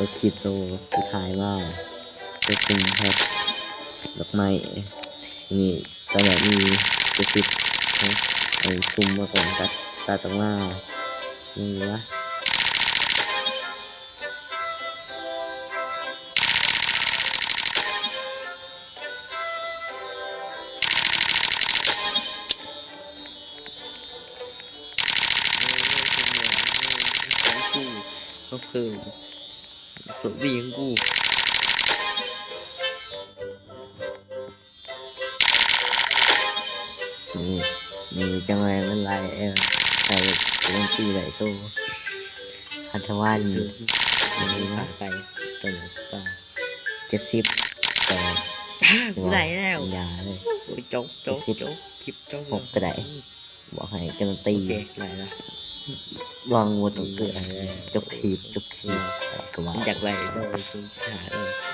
ຕົວຄລິບໂຕສຸດທ້າຍມາ ຕົວຊຸ່ມແພັກດອກໄມ້ ນີ້ກໍໄດ້ມີເຈັດສິບເນາະ ໄອ້ຊຸ່ມມາກ່ອນ ຕັດ ຕັດອອກມາ ນີ້ວະ. ຂອງກູ ຂອງເພິ່ນ ໂຊກດີຂອງກູ. ນີ້ ນີ້ຈັ່ງວ່າມັນຫຼາຍ ເອີ ໃສ່ການันຕີໄດ້ໂຕ ພັນທະວັນ ນີ້ນະ ໄປ ໂຕນີ້ ເຈັດສິບ ໂຕ ອ່າ ກູໄດ້ແລ້ວ ຢ່າເລີຍ ໂອ້ຍ ຈົບ ຈົບ ເຈັດສິບ ຈົບ ຄລິບຈົບ ຫົກກໍໄດ້ ບອກໃຫ້ກາຣັນຕີ ໂອເຄ ໄດ້ລະ ລອງບໍ່ຕ້ອງເກີດ ຈົບຄລິບ ຈົບຄລິບ ກໍວ່າ ຢາກໄດ້ ເດີ ຊຸມຫາ ເດີ.